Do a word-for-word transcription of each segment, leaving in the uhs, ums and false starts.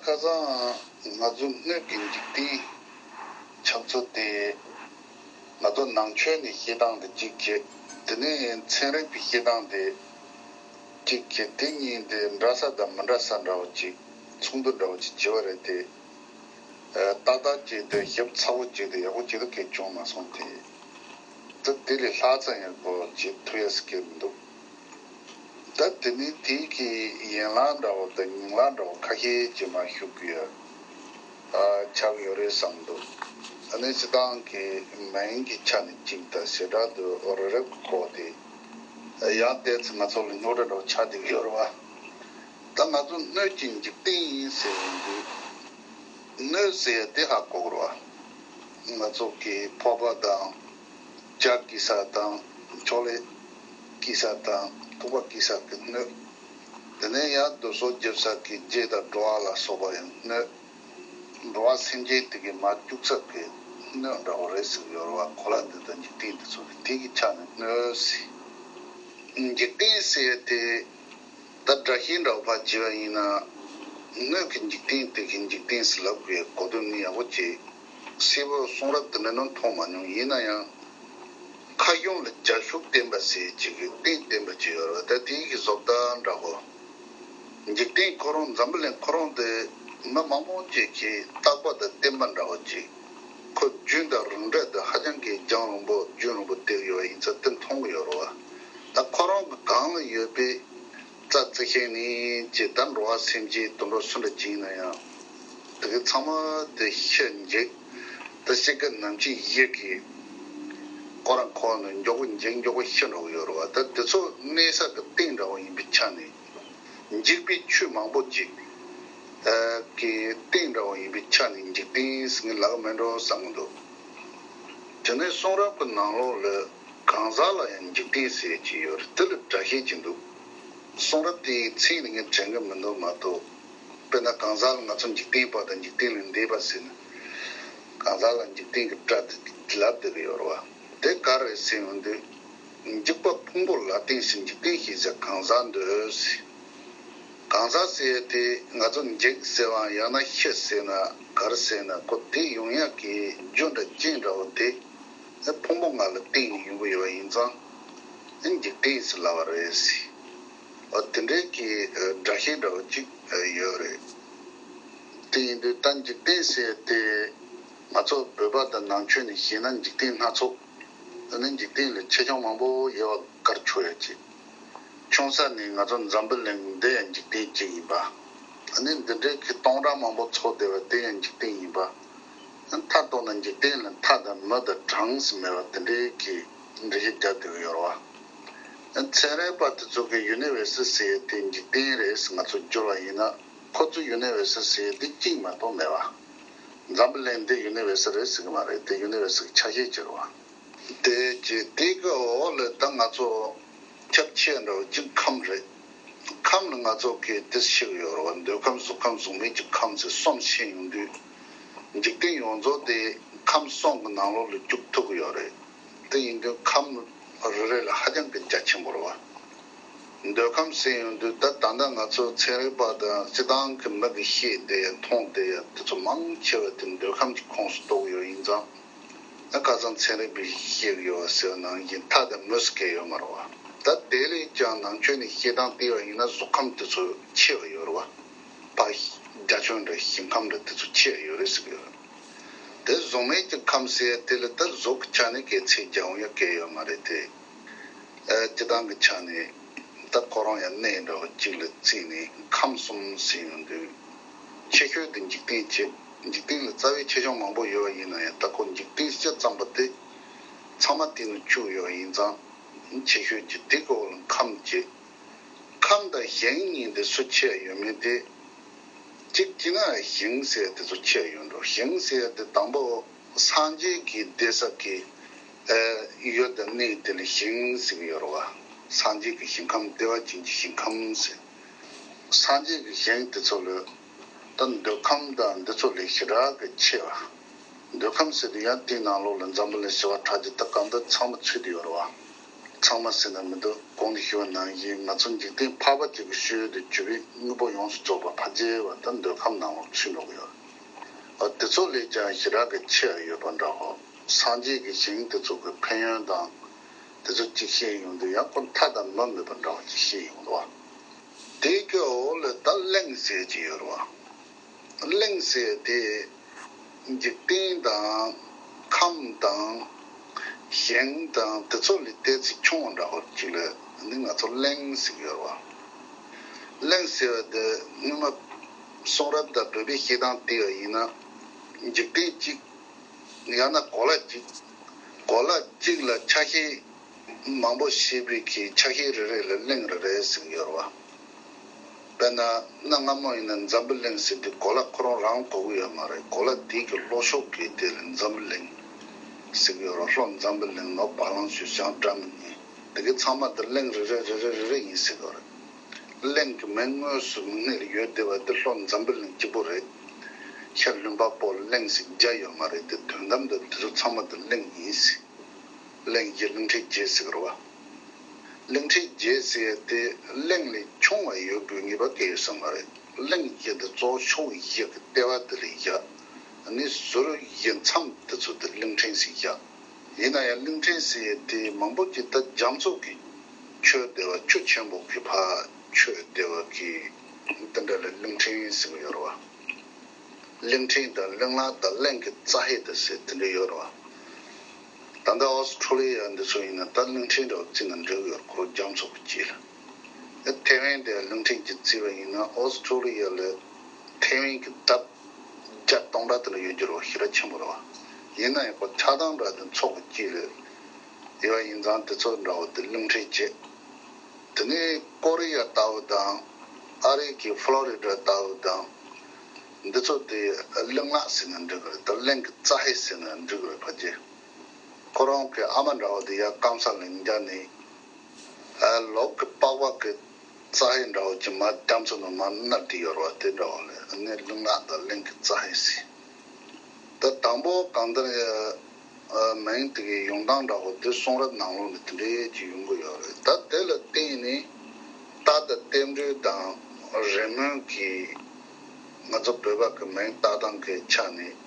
ཁ་སང་ང་ཚོ་སྣོད་ཀྱི་འཇིག་རྟེན་ཆགས་ཚུལ་དེ། ང་ཚོ་ནང་ཆོས་ནས་བཤད་སྟངས་དེ་གཅིག་བྱས། དེ་ནས་ཚན་རིག་པའི་བཤད་སྟངས་དེ་གཅིག་བྱས། དེ་གཉིས་དེ་འདྲ་ས་དང་མི་འདྲ་ས་འདྲ་བོ་ཅིག་ཚོགས་འདུ་འདྲ་བོ་ཅིག་བྱས་པ་རེད་དེ། ཨ། ཏག་ཏག་ཅིག་དེ་ཞིབ་ཚགས་པོ་ཅིག་དེ་ཡག་པོ་ཅིག་ཏུ་གལ་བྱུང་མ་སོང་སྟེ། ད་དེ་ལས་ལྷག་ཙམ་ཡག་པོ་བྱེད་ཐུབ་ཡ་ཟེར་གྱི་མི་འདུག་ད་དེ་ནི་དེའི་གི་ཡན་ལག་འདྲ་བོ་དང་ཉིང་ལག་འདྲ་བོ་ཁ་ཤས་ཅིག་མར་ཞུ་དགོས་ཡ་ཨ་ཆགས་ཡོད་རེད་བསམ་འདུག་ཨ་ནི་སྤྱིར་བཏང་གི་མིང་གི་ཆ་ནས་གཅིག་དང་བྱེ་བྲག་ཏུ་རི་རབ་ཀྱི་སྐོར་དེ་ཡང་བལྟས་ཚེ་ང་ཚོ་ལ་རྙོག་དྲ་འདྲ་བོ་ཆགས་བསྡད་ཀྱི་ཡོད་རེད་བ། ད་ང་ཚོ་སྣོད་ཀྱི་འཇིག་རྟེན་ཡིན་ཟེར་ཡོང་དུས། སྣོད་ཟེར་ཡ་དེ་ཧ་གོ་དགོས་རེད་བ། ང་ཚོ་གི་ཕོར་པ་དང་། ཇ་བསྐྱེད་ས་དང་། ཅོག་ལེ་བསྐྱེད་ས་དང་། ཐུག་པ་བསྐྱེད་ས་གི་སྣོད། དེ་ནས་ཡར་རྡོ་སོལ་རྒྱབ་ས་གི་རྗེས་དང་སྒྲོ་བ་ལ་སོགས་པ་ཡང་སྣོད། འགྲོ་བ་སེམས་ཅན་དེ་གི་མར་བཅུག་ས་གི་སྣོད་འདྲ་བོ་རེད་ཟེར་གྱི་ཡོད་རེད་བ། གོ་ལ་འདི་དང་འཇིག་རྟེན་འདི་ཚོ་དེ་གི་ཆ་ནས་སྣོད་ཟེར། འཇིག་རྟེན་ཟེར་ཡ་དེ། ད་སྒྲ་བཤད་འདྲ་བོ་ཕར་བྱས་པ་ཡིན་ན། སྣོད་ཀྱི་འཇིག་རྟེན་དེ་གི་འཇིག་རྟེན་ཟེར་ལབ་དགོས་གོ་དོན་ནི་ཡག་པོ་བྱས། གསལ་པོ་གསུང་རབ་དེ་འདྲ་ནི་མཐོང་མ་མྱོང་། ཡིན་ན་ཡང་། ཁ་གཞུང་ལ་རྒྱ་ཤུག་བརྟན་པ་ཟེར་ཅིག་གི་རྟེན་བརྟན་པ་ཅིག་ཡོད་རེད་བ། ད་དེའི་གི་བཟོ་ལྟ་འདྲ་བོ། འཇིག་རྟེན་ཁོ་རང་འཛམ་བུ་གླིང་ཁོ་རང་དེ་མི་མང་པོ་ཅིག་གིས་རྟག་པ་དང་བརྟན་པ་འདྲ་བོ་ཅིག་ཁོ་རྒྱུན་དང་རིམ་གྲས་དེ་ཧ་ཅང་གི་རྒྱང་རིང་པོ་རྒྱུན་རིང་པོ་བསྡད་ཡོད་པ་ཡིན་ཙང་དེ་མཐོང་གི་ཡོད་རེད་བ། ད་ཁོ་རང་གི་སྒང་ལ་ཡོད་པའི་རྩྭ་རྩི་ཤིང་ནི་ཅེས་ད་འགྲོ་བ་སེམས་ཅན་དུད་འགྲོ་སུ་འདྲ་ཅིག་ཡིན་ན་ཡང་། དེ་གི་ཚང་མ་དེ་ཤི་འཇིག་ད་ཤི་ཁ་ནམ་ཕྱེད་ཡི་གེ་ཁོ་རང་ཁོ་ནི་མགྱོགས་པོ་འཇིག་མགྱོགས་པོ་ཤི་འགྲོ་གི་ཡོད་རེད་བ། ད་དེ་ཚོ་གནས་ས་གི་སྟེང་འདྲ་བོ་ཡིན་པའི་ཆ་ནས། འཇིག་པའི་ཆོས་མང་པོ་ཅིག་གི་སྟེང་འདྲ་བོ་ཡིན་པའི་ཆ་ནས་འཇིག་རྟེན་ཟེར་ནས་ལབ་ཀྱི་མེད་འགྲོ་བསམ་གྱི་འདུག་དེ་ནས་གསུང་རབ་ཀྱི་ནང་ལོགས་ལ་གང་ཟག་ལ་ཡང་འཇིག་རྟེན་ཟེར་གྱི་ཡོད་རེད། དེ་ལ་སྒྲ་བཤད་ཀྱི་འདུག་གསུང་རབ་དེའི་མཚན་ནི་ངས་དྲན་གྱི་མི་འདུག་མ་གཏོགས། དཔེར་ན་གང་ཟག་ལ་ང་ཚོ་འཇིག་རྟེན་པ་དང་འཇིག་རྟེན་ལས་འདས་པ་ཟེར་ནས། གང་ཟག་ལ་འཇིག་རྟེན་གྱི་སྒྲ་དེ་ལབ་བསྡད་ཀྱི་ཡོད་རེད་བ། དེ་ག་རེ་ཟེར་ཡོང་དུས། འཇིག་པ་ཕུང་པོ་ལ་བརྟེན་ཞིང་འཇིག་རྟེན་ཞེས་བྱ་གང་ཟག་འདོད་ཟེར། གང་ཟག་ཟེར་ཡ་དེ་ང་ཚོ་འཇིག་ཟེར་བའམ་ཡང་ན་ཤི་ཟེར་ན་ག་རེ་ཟེར་ན་ཁོ་དེ་ཡོང་ཡག་གི་རྒྱུ་འདྲ་རྐྱེན་འདྲ་བོ་དེ་ཕུང་པོ་ལྔ་ལ་བརྟེན་ནས་ཡོང་གི་ཡོད་པ་ཡིན་ཙང་འཇིག་རྟེན་ཟེར་ལབ་པ་རེད་ཟེར། འོ་དེ་འདྲའི་གི་སྒྲ་བཤད་འདྲ་བོ་ཅིག་ཡོད་རེད། དེ་ཡིན་དུས་ད་འཇིག་རྟེན་ཟེར་ཡ་དེ་ང་ཚོ་བོད་པ་དང་ནང་ཆོས་ནས་བཤད་ན་འཇིག་རྟེན་སྣ་ཚོགས། དེ་ནས་འཇིག་རྟེན་ལ་ཆེ་ཆུང་མང་པོ་ཡོད་པ་དགར་ཆོག་ཡ་ཅིག་ཆུང་ས་ནས་ང་ཚོ་འཛམ་བུ་གླིང་འདི་ཡང་འཇིག་རྟེན་གཅིག་ཡིན་པ། ཨ་ནི་འདི་འདྲའི་གི་སྟོང་ཕྲག་མང་པོ་ཚོགས་བསྡད་པ་དེ་ཡང་འཇིག་རྟེན་ཡིན་པ། མཐའ་གཏུགས་ན་འཇིག་རྟེན་ལ་མཐའ་དང་མུ་དང་གྲངས་སུ་མེད་པ་དེ་འདྲའི་གི་འགྲེལ་བཤད་རྒྱབ་བསྡད་ཀྱི་ཡོད་རེད་བ། ཚན་རིག་པ་དེ་ཚོ་གི་ཡུ་ནི་ཝར་སི་ཟེར་ཡ་དེ་འཇིག་རྟེན་རེད་ཟེར་ང་ཚོ་བསྒྱུར་བ་ཡིན་ན། ཁོ་ཚོ་ཡུ་ནི་ཝར་སི་ཟེར་ཡ་དེ་གཅིག་མ་གཏོགས་མེད་པ། འཛམ་བུ་གླིང་འདི་ཡུ་ནི་ཝར་སི་རེད་ཟེར་གི་མ་རེད། དེ་ཡུ་ནི་ཝར་སི་གི་ཆ་ཤས་ཅིག་རེད་བ། དེ་ཅི་དེ་གི་འོག་ལ་ད་ང་ཚོ་ཁྱབ་ཆེ་འདྲ་བོ་གཅིག་ཁམས་རེད། ཁམས་ལ་ང་ཚོ་གི་དེ་ཤེས་ཀྱི་ཡོད་རེད་བ། འདོད་ཁམས་གཟུགས་ཁམས་གཟུགས་མེད་ཀྱི་ཁམས་ཟེར་གསུམ་ཤེས་ཡོང་དུས། འཇིག་རྟེན་ཡོངས་རྫོགས་དེ་ཁམས་གསུམ་གྱི་ནང་ལོགས་ལ་བཅུག་ཐུབ་ཀྱི་ཡོད་རེད། དེ་ཡིན་དུས་ཁམས་རེ་རེ་ལ་ཧ་ཅང་གི་རྒྱ་ཆེན་པོ་རེད་བ། འདོད་ཁམས་ཟེར་ཡོང་དུས་ད་ད་ལྟ་ང་ཚོ་ཚན་རིག་པ་དང་སྤྱི་བཏང་གི་མི་གི་ཤེས་བསྡད་ཡ་མཐོང་བསྡད་ཡ་དེ་ཚོ་མང་ཆེ་བ་དེ་འདོད་ཁམས་ཀྱི་ཁོངས་སུ་གཏོགས་ཡོད་ཡིན་ཙང་། ད་ཁ་སང་ཚན་རིག་པས་བཤད་ཀྱི་ཡོད་པ་ཟེར་བ་ནང་བཞིན་མཐའ་དང་མུ་ཟེར་མཁན་ཡོད་མ་རེད་བ། ད་དེ་ལས་ཀྱང་ནང་ཆོས་ནས་བཤད་སྟངས་བལྟས་པ་ཡིན་ན་གཟུགས་ཁམས་དེ་ཚོ་ཆེ་བ་ཡོད་རེད་བ། ཕར་རྒྱ་ཁྱོན་འདྲ་ཞིང་ཁམས་འདྲ་དེ་ཚོ་ཆེ་བ་ཡོད་རེད་ཟེར་གྱི་ཡོད་རེད། དེ་གཟུགས་མེད་ཀྱི་ཁམས་ཟེར་ཡ་དེ་ལ་ད་གཟུགས་ཀྱི་ཆ་ནས་གལ་ཚིག་རྒྱག་འོང་ཡ་གལ་ཡོད་མ་རེད་དེ། ཨ། སྤྱི་བཏང་གི་ཆ་ནས་ད་ཁོ་རང་ཡང་གནས་འདྲ་བོ་གཅིག་ལ་བརྩིས་ནས་ཁམས་གསུམ་ཟེར་ཡོང་དུས། ཆེ་ཤོས་དེ་འཇིག་རྟེན་བྱས། འཇིག་རྟེན་ལ་རྩ་བའི་ཆེ་ཆུང་མང་པོ་ཡོད་པ་ཡིན་ན་ཡང་ད་ཁོ་འཇིག་རྟེན་ཟེར་ཙམ་པ་དེ་ཚང་མ་དེ་ནང་བཅུག་ཡོད་པ་ཡིན་ཙང་། ཆེ་ཤོས་ཀྱི་དེ་གོ་ལ་ཁམས་བྱས། ཁམས་དང་ཞིང་གཉིས་དེ་སུ་ཆེ་ཡོད་མེད་དེ། གཅིག་བྱས་ན་ཞིང་ཟེར་དེ་ཚོ་ཆེ་ཡོད་འགྲོ། ཞིང་ཟེར་དེ་དང་པོ་སངས་རྒྱས་ཀྱི་བསྡད་ས་གི་ཨ་ཡུལ་དང་གནས་དེ་ལ་ཞིང་ཟེར་གྱི་ཡོད་རེད་བ། སངས་རྒྱས་ཀྱི་ཞིང་ཁམས་བདེ་བ་ཅན་གྱི་ཞིང་ཁམས་ཟེར། སངས་རྒྱས་ཀྱི་ཞིང་དེ་ཚོ་ལ་ད་འདོད་ཁམས་དང་འདི་ཚོ་ལས་ཞེ་དྲག་གི་ཆེ་བ། འདོད་ཁམས་ཟེར་དུས་ཡང་དེའི་ནང་ལོགས་ལ་འཛམ་བུ་གླིང་བྱེ་བ་ཕྲག་བརྒྱ་དང་གང་འདྲ་ཚང་མ་ཚུད་དེ་ཡོད་རེད་བ། ཚང་མ་ཟེར་ན་མི་འདུག་གོང་དུ་ཞུས་པ་ནང་བཞིན་ང་ཚོ་འཇིག་རྟེན་འཕགས་པ་སྟེ་གི་སྤྱོད་ཡུལ་དུ་གྱུར་པའི་དངོས་པོ་ཡོངས་སུ་རྫོགས་པ་ཕ་རྒྱལ་བ་དང་འདོད་ཁམས་ནང་ལོགས་ཚུད་འགྲོ་གི་ཡོད། ཨ་དེ་ཚོ་ལས་ཀྱང་ཞེ་དྲག་གི་ཆེ་བ་ཡོད་པ་འདྲ་བོ། སངས་རྒྱས་ཀྱི་ཞིང་དེ་ཚོ་གི་ཕན་ཡོན་དང་དེ་ཚོ་གཅིག་བཤད་ཡོང་དུས་ཡང་ཁོ་མཐའ་དང་མུ་མེད་པ་འདྲ་བོ་གཅིག་བཤད་ཡོང་འདུག་བ། དེ་གི་འོག་ལ་ད་གླིང་ཟེར་གྱི་ཡོད་རེད་བ། གླིང་ཟེར་དེ་འཇིག་རྟེན་དང་ཁམས་དང་ཞིང་དང་དེ་ཚོ་ལས་ཏོག་ཙམ་ཆུང་བ་འདྲ་བོ་ཅིག་ལ་ནི་ང་ཚོ་གླིང་ཟེར་གྱི་ཡོད་རེད་བ། གླིང་ཟེར་བ་དེ་སྔོན་མ་གསུང་རབ་དང་བོད་པའི་བཤད་སྟངས་བལྟས་པ་ཡིན་ན། འཇིག་རྟེན་གཅིག་ཡང་ན་གོ་ལ་གཅིག་གོ་ལ་གཅིག་ལ་ཆ་ཤས་མང་པོ་ཤེས་པའི་གི་ཆ་ཤས་རེ་རེ་ལ་གླིང་རེ་རེ་ཟེར་གྱི་ཡོད་རེད་བ། དཔེར་ན་གནའ་སྔ་མོ་ཡིན་ན་འཛམ་བུ་གླིང་ཟེར་དུས་གོ་ལ་ཁོ་རང་རང་གོ་གི་ཡོད་མ་རེད། གོ་ལ་དེ་གི་ལྷོ་ཕྱོགས་ཀྱི་དེ་ལ་འཛམ་བུ་གླིང་ཟེར་གྱི་ཡོད་རེད། ལྷོ་འཛམ་བུ་གླིང་ནོར་བ་ལང་ཞུ་ཞང་འདྲ་མི་ཉིད་དེ་གི་ཚང་མ་དེ་གླིང་རེ་རེ་རེ་རེ་རེ་རེ་ཡིན་ཟེར་གྱི་ཡོད་རེད། གླིང་གི་མིང་དངོས་སུ་མིང་སྣེ་ལ་ཡོད་བསྡད་པ་དེ་ལྷོ་འཛམ་བུ་གླིང་གཅིག་པོ་རེད། ཤར་ལུང་པ་པོ་གླིང་ཟེར་རྒྱ་ཡོད་མ་རེད་དེ། དོན་དམ་དུ་དེ་ཚོ་ཚང་མ་དེ་གླིང་ཡིན་ཟེར། གླིང་བཞི་གླིང་ཕྲན་བརྒྱད་ཟེར་གི་རེད་བ། གླིང་ཕྲན་བརྒྱད་ཟེར་ཡ་དེ་གླིང་ལས་ཆུང་བ་ཡོད་དགོས་ངེས་པ་གལ་ཡོད་ས་མ་རེད། གླིང་བཞི་དེ་གཙོ་བོ་ཕྱོགས་བཞི་གི་ལྟེ་བ་དེ་ལ་བཞག་ནི་ཟུར་བཞི་མཚམས་དེ་ཚོ་དེ་གླིང་ཕྲན་ཟེར་བཞག་ཡིན་ན་ཡང་གླིང་ཕྲན་ཟེར་ཡ་དེ་མང་པོ་ཅིག་ད་རྒྱ་མཚོ་གི་ཆོད་བསྡད་པ། ཆུ་ཆེན་པོ་གི་ཕར་ཆོད་བསྡད་པ་གི་དེ་འདྲ་ལ་གླིང་ཕྲན་ཟེར་གི་ཡོད་རེད་བ། གླིང་ཕྲན་དང་གླིང་ལ་དང་གླིང་གི་རྩ་ཧེ་དང་ཟེར་དེ་འདྲ་ཡོད་རེད་བ། ད་ལྟ་ཨོ་སི་ཁྲུ་ལི་ཡ་འདི་ཚོ་ཡིན་ན་ད་གླིང་ཕྲན་འདྲ་བོ་བརྩིས་ན་འགྲིག་གི་ཡོད་རེད། ཁོ་རང་རྒྱ་མཚོ་གི་དཀྱིལ་ལ། ཐེ་ཝན་དེ་གླིང་ཕྲན་གྱིས་བརྩིས་པ་ཡིན་ན་ཨོ་སི་ཁྲུ་ལི་ཡ་ལ་ཐེ་ཝན་གྱི་ལྡབ་བརྒྱ་སྟོང་ཕྲག་དེ་འདྲ་ཡོད་རྒྱུ་རེད་བ། ཞེ་དྲག་ཆེན་པོ་རེད་བ། ཡིན་ན་ཡང་ཁོ་ཆགས་སྟངས་འདྲ་དེ་མཚོ་གི་དཀྱིལ་ལ་ཡོད་པ་ཡིན་ཙང་དེ་ཚོ་འདྲ་བོ་དེ་གླིང་ཕྲན་བྱས། དེ་ནས་ཀོ་རི་ཡ་ལྟ་བུ་དང་ཨ་རི་གི་ཕློ་རི་ཌ་ལྟ་བུ་དང་། འདི་ཚོ་དེ་གླིང་ལ་ཟེར་ན་འགྲིག་གི་རེད། ད་གླིང་གི་རྩ་ཧེ་ཟེར་ན་འགྲིག་གི་རེད་ཕལ་ཆེར། ཁོ་རང་གི་ཨ་མ་འདྲ་བོ་དེ་ཡར་སྐམ་ས་ལ་འཇགས་ནས། ཨ་ལོག་གི་པགས་པ་གི་རྩ་ཧེ་འདྲ་བོ་ཅིག་མར་རྒྱ་མཚོ་ནང་མར་མནར་ཏེ་ཡོད་རེད་བ། དེ་འདྲ་བོ་ལ་ཨ་ནི་གླིང་ལ་དང་གླིང་གི་རྩ་ཧེ་ཟེར། ད་དང་པོ་གང་ལྟར་ཡ། ཨ་མིང་དེ་གི་ཡོང་སྟངས་འདྲ་བོ་དེ་གསུང་རབ་ནང་ལོགས་ནས་དེ་འདྲའི་ཅིག་ཡོང་གི་ཡོད་རེད། ད་དེ་ལ་བརྟེན་ནས་རྟགས་དང་རྟེན་འབྲེལ་དང་རེ་སྨོན་གྱིས་ང་ཚོ་བོད་པ་གི་མིང་བཏགས་སྟངས་ཀྱི་ཆ་ནས་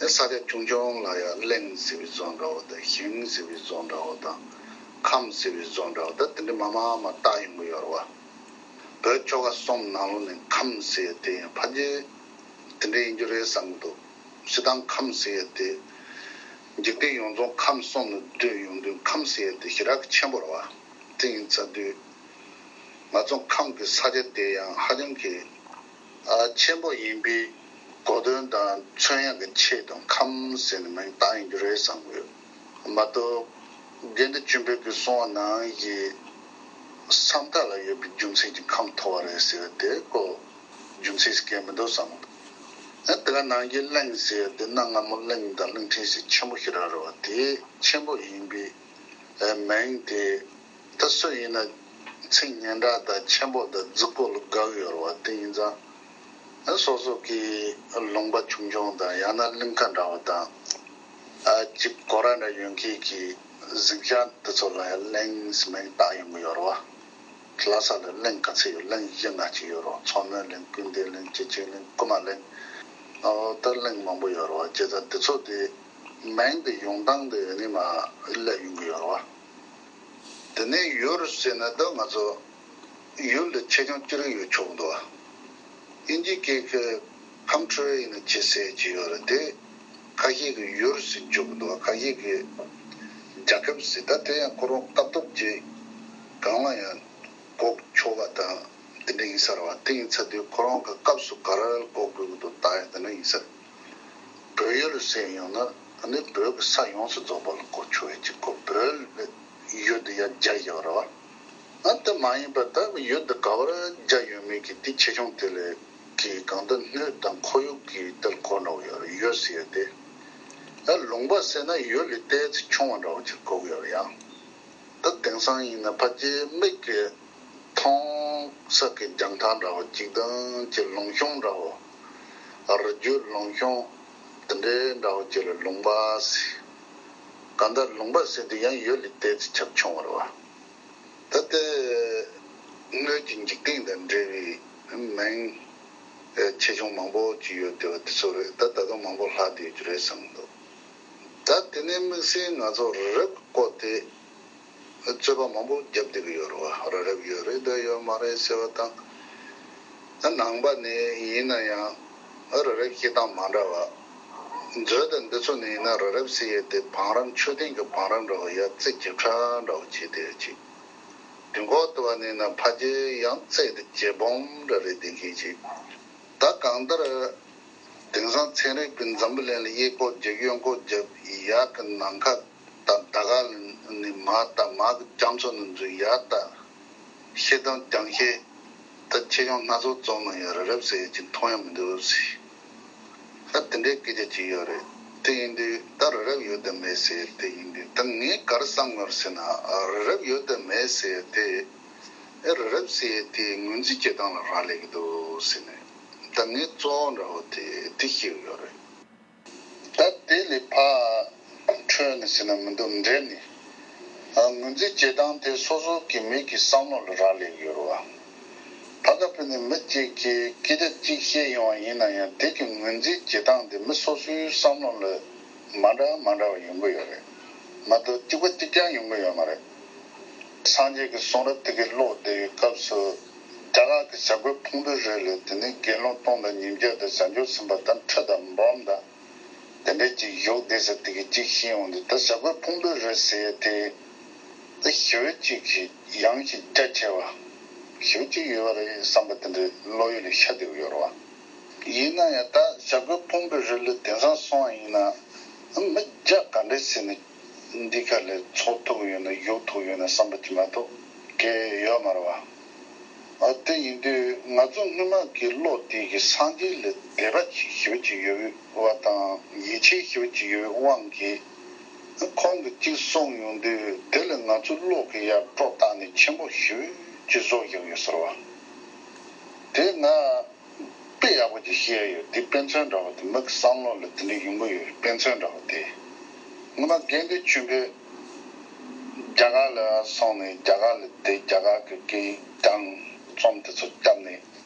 ཨེ་ས་ཆ་ཆུང་ཆུང་ལ་ཡ་གླིང་ཟེར་བའི་བཟོ་འདྲ་བོ་དང་ཞིང་ཟེར་བའི་བཟོ་འདྲ་བོ་དང་ཁམས་ཟེར་བའི་བཟོ་འདྲ་བོ་ད་དེ་འདྲ་མ་མ་མ་བཏགས་ཡོང་གི་ཡོད་རེད་བ། བོད་ཆོལ་ཁ་གསུམ་ནང་ལོགས་ནས་ཁམས་ཟེར་ཡ་དེ་ཡང་ཕལ་ཆེར་དེ་འདྲ་ཡིན་རྒྱུ་རེད་བསམ་གྱི་འདུག་སྤྱིར་བཏང་ཁམས་ཟེར་ཡ་དེ་འཇིག་རྟེན་ཡོངས་རྫོགས་ཁམས་གསུམ་ལ་བསྡུས་ཡོང་དུས་ཁམས་ཟེར་ཡ་དེ་ཞེ་དྲག་གི་ཆེན་པོ་རེད་བ། དེ་ཡིན་ཚར་དུས་ང་ཚོ་ཁམས་ཀྱི་ས་ཆ་དེ་ཡང་ཧ་ཅང་གི་ཨ་ཆེན་པོ་ཡིན་པའི་གོ་དོན་དང་མཚོན་ཡག་གི་ཆེད་དུ་ཁམས་ཟེར་ནས་མིང་བཏགས་ཡིན་རྒྱུ་རེད་བསམ་གྱི་ཡོད། མ་གཏོགས་དགེ་འདུན་ཆོས་འཕེལ་གྱིས་གསུངས་པ་ནང་བཞིན་བསམ་ཐག་ལ་ཡོད་པའི་རྒྱུ་མཚན་གྱིས་ཁམས་ཐོབ་པ་རེད་ཟེར་བ་དེ་ཁོ་རྒྱུ་མཚན་ཞིག་གང་མི་འདུག་བསམ། ཨ་དེ་ག་ནང་བཞིན་གླིང་ཟེར་བ་དེ་གནའ་སྔ་མོ་གླིང་དང་གླིང་ཕྲན་ཟེར་ཆེན་པོ་ཞེ་དྲག་རེད་བ། དེ་ཆེན་པོ་ཡིན་པའི་མིང་དེ་ད་སུ་ཡིན་ན་མཚན་སྙན་གྲགས་དང་ཆེན་པོ་དང་རྫིག་པོ་ལ་དགའ་གི་ཡོད་རེད་བ། དེ་ཡིན་ཙང་། སོ་སོ་གི་ལུང་པ་ཆུང་ཆུང་དང་ཡང་ན་གླིང་ཁ་འདྲ་བ་དང་། ཨ་ཅིག་གོ་ར་འདྲ་ཡོད་མཁན་གྱི་གཟིམ་ཤག་དེ་ཚོ་ལ་ཡང་གླིང་ཟེར་མིང་བཏགས་ཡོང་གི་ཡོད་རེད་བ། ལྷ་ས་ལ་གླིང་ག་ཚོད་ཡོད། གླིང་བཞི་ལྔ་ཅིག་ཡོད་རེད་བ། མཚོ་མོའི་གླིང་། ཀུན་ལྡན་གླིང་། སྤྱི་ཆིངས་གླིང་། རྐུན་མ་གླིང་། ཨོ་ད་གླིང་མང་པོ་ཡོད་རེད་བ། བྱས་ཙང་དེ་ཚོ་དེ་མིང་དེ་ཡོང་སྟངས་དེ་ནི་མ་སླེབས་ཡོང་གི་ཡོད་རེད་བ། དེ་ནས་ཡུལ་ཟེར་ན་ད་ང་ཚོ་ཡུལ་ལ་ཆེ་ཆུང་ཅི་རིགས་ཡོད་ཆོག་འདུག་བ། དབྱིན་ཇིའི་སྐད་ཀྱི་country ཡིན་ན་ཅི་ཟེར་གྱི་ཡོད་རེད་དེ། ཁ་ཤས་ཀྱིས་ཡུལ་ཟེར་འཇོག་གི་འདུག་བ། ཁ་ཤས་ཀྱིས་རྒྱལ་ཁབ་ཟེར། ད་དེ་ཡང་ཁོ་རང་སྐབས་ཐོག་ཅིག་གང་ལ་ཡང་གོ་ཆོག་པ་དང་དེ་འདྲ་ཡིན་ས་རེད་བ། དེ་ཡིན་ཚར་དུས་ཁོ་རང་གི་སྐབས་སུ་ག་རེ་གོ་དགོས་ཀྱི་འདུག་ད་ཡང་དེ་འདྲ་ཡིན་ས་རེད། བོད་ཡུལ་ཟེར་ཡོང་ན་ཨ་ནི་བོད་ཀྱི་ས་ཡོངས་སུ་རྫོགས་པ་ལ་གོ་ཆོག་ཡ་ཅིག་གོ། བོད་ལ་ཡུལ་དེ་ཡར་སྦྱར་ཡོད་རེད་བ། ཨ་དེ་མ་ཡིན་པར་ད་ཡུལ་དེ་ག་བར་སྦྱར་ཡོད་མེད་ཀྱི་དེ་ཆེ་ཆུང་དེ་ལས་ཀྱི་གང་ལྟར་སྣོད་དང་ཁོར་ཡུག་གི་དེར་གོ་འགྲོ་གི་ཡོད་རེད། ཡུལ་ཟེར་ཡ་དེ། ཨ་ལུང་པ་ཟེར་ན་ཡུལ་ལས་ཏོག་ཙམ་ཆུང་བ་འདྲ་བོ་ཅིག་གོ་གི་ཡོད་རེད་ཡ། ད་དེང་སང་ཡིན་ན་ཕལ་ཆེར་མིག་གིས་མཐོང་ས་གི་རྒྱང་ཐག་འདྲ་བོ་གཅིག་དང་གི་ལུང་གཤོང་འདྲ་བོ། རི་རྒྱུད་ལུང་གཤོང་དེ་འདྲའི་འདྲ་བོ་གཅིག་ལ་ལུང་པ་ཟེར། གང་ལྟར་ལུང་པ་ཟེར་དུས་ཡང་ཡུལ་ལས་དེ་ཚོ་ཁྱབ་ཆུང་བ་རེད་བ། ད་ལྟའི་དངོས་ཀྱི་འཇིག་རྟེན་དང་འབྲེལ་བའི་མིང་ཆེ་ཆུང་མང་པོ་ཅིག་ཡོད་དེ་བ་དེ་ཚོ་རེད། ད་ད་དུང་མང་པོ་ལྷག་བསྡད་ཡོད་རྒྱུ་རེད་བསམ་གྱི་འདུག་ད་དེ་ནས་དམིགས་བསལ་ང་ཚོ་རི་རབ་ཀྱི་སྐོར་དེ་རྩོད་པ་མང་པོ་བརྒྱབ་བསྡད་ཀྱི་ཡོད་རེད་བ། རི་རབ་ཡོད་རེད་དང་ཡོད་མ་རེད་ཟེར་བ་དང་། ད་ནང་པ་ནས་ཡིན་ན་ཡང་རི་རབ་བཤད་སྟངས་མ་འདྲ་བ། མཛོད་དང་འདི་ཚོ་ནས་ཡིན་ན་རི་རབ་ཟེར་ཡས་དེ་བང་རིམ་མཆོད་རྟེན་གྱི་བང་རིམ་འདྲ་བ་ཡ་རྩེ་བརྒྱད་ཕྲག་འདྲ་བ་བྱས་ཏེ་ཅིག་དུས་འཁོར་དུ་བ་ནས་ན་ཕ་རྒྱལ་ཡང་རྩེ་དེ་བརྒྱད་སྦོམ་འདྲ་རེད་དེ་གིས་ཅིག་ད་གང་ལྟར། དེང་སང་ཚན་རིག་པས་འཛམ་བུ་གླིང་ལ་གཡས་སྐོར་བརྒྱབ་གཡོན་སྐོར་བརྒྱབ་ཡར་གྱི་ནམ་མཁའ་དང་ད་ག་ནས་མར་དང་མར་གྱི་རྒྱ་མཚོ་ནས་འཛུལ་ཡར་དང་། ཤེལ་དང་རྒྱང་ཤེལ་ད་ཆེ་ཆུང་སྣ་ཚོགས་བཙོང་ན་ཡང་རི་རབ་ཟེར་ཡས་ཅིག་མཐོང་ཡ་མི་འདུག་ཟེར། ད་དེ་འདྲའི་སྐད་ཆ་ཅིག་ཡོད་རེད། དེ་ཡིན་དུས་ད་རི་རབ་ཡོད་དམ་མེད་ཟེར་དེ་ཡིན་དུས་ད་ངས་ག་རེ་བསམ་དགོས་རེད་ཟེར་ན། རི་རབ་ཡོད་དམ་མེད་ཟེར་དེ། ཨེ་རི་རབ་ཟེར་དེ་ངོས་འཛིན་བྱེད་སྟངས་ལ་རག་ལས་ཀྱི་འདུག་ཟེར་ནས། ད་ངས་གཙོ་བོ་འདྲ་བོ་དེ་དེ་ཤེས་ཀྱི་ཡོད་རེད། ད་དེ་ལས་ཕར་འཕྲོས་ནས་ཟེར་ན་མི་འདུག་འབྲེལ་ནས། ཨ་ངོས་འཛིན་བྱེད་སྟངས་དེ་སོ་སོ་གི་མི་གི་བསམ་བློ་ལ་རག་ལས་ཀྱི་ཡོད་རེད་བ། ཕ་ག་ཕེ་ནས་མི་གཅིག་གིས་སྐད་ཆ་གཅིག་བཤད་ཡོང་བ་ཡིན་ན་ཡང་དེ་གི་ངོས་འཛིན་བྱེད་སྟངས་དེ་མི་སོ་སོའི་བསམ་བློ་ལ་མ་འདྲ་མ་འདྲ་བ་ཡོང་གི་ཡོད་རེད་མ་གཏོགས་གཅིག་པ་གཅིག་རྐྱང་ཡོང་གི་ཡོད་མ་རེད། སངས་རྒྱས་ཀྱི་གསུང་རབ་དེ་གའི་ཀློག་བསྡད་པའི་སྐབས་སུ། རྒྱ་གར་གྱི་བྱ་རྒོད་ཕུང་པོའི་རི་ལ་དེ་ནས་དགེ་སློང་སྟོང་དང་ཉིས་བརྒྱ་དང་བྱང་ཆུབ་སེམས་དཔའ་དང་ཁྲི་དང་འབུམ་དང་དེ་འདྲས་ཅིག་བཞུགས་བསྡད་ས་དེ་གའི་ཅིག་ཤེས་ཡོང་དུས་ད་བྱ་རྒོད་ཕུང་པོའི་རི་ཟེར་ཡས་དེ། ད་ཞེ་པོ་ཅིག་གི་ཡངས་ཤིང་རྒྱ་ཆེ་བ། ཞེ་པོ་ཅིག་ཡོད་པ་རེད་བསམ་པ་དེ་འདྲའི་བློ་ཡུལ་ལ་ཤར་བསྡད་ཡོད་རེད་བ། ཡིན་ན་ཡང་ད་བྱ་རྒོད་ཕུང་པོའི་རི་ལ་དེང་སང་སོང་བ་ཡིན་ན། མི་བརྒྱ་ག་འདྲས་ཟེར་ནས་འདི་ག་ལ་འཚོ་ཐུབ་ཡོད་ན་བཞུགས་ཐུབ་ཡོད་ན་བསམ་པ་ཅིག་མ་གཏོགས་གལ་ཡོད་མ་རེད་བ། ཨ་དེ་ཡིན་དུས་ང་ཚོ་སྔོན་མ་གི་བློ་དེ་གི་སངས་རྒྱས་ལ་དད་པ་ཞེ་པོ་ཅིག་ཡོད་པ་དང་ཡིད་ཆེས་ཞེ་པོ་ཅིག་ཡོད་པའི་དབང་གིས། ཁོང་གིས་གཅིག་གསུངས་ཡོང་དུས་དེ་ལ་ང་ཚོ་བློ་གི་ཡར་སྒྲོ་བཏགས་ནས་ཆེན་པོ་ཞེ་པོ་ཅིག་བཟོ་བཞག་ཡོད་ཟེར་བ། དེ་ང་དཔེ་ཡག་པོ་ཅིག་བཤད་ཡོད། དེ་དཔེ་མཚོན་འདྲ་བོ་དེ་མི་གི་བསམ་བློ་ལ་དེ་འདྲ་ཡོང་གི་ཡོད། དཔེ་མཚོན་འདྲ་བོ་དེ། སྔོན་མ་དགེ་འདུན་ཆོས་འཕེལ་རྒྱ་གར་ལ་སོང་ནས་རྒྱ་གར་ལ་བསྡད། རྒྱ་གར་གི་སྐད་ཡིག་སྦྱངས། རྩོམ་དེ་ཚོ་བརྒྱབ་ནས་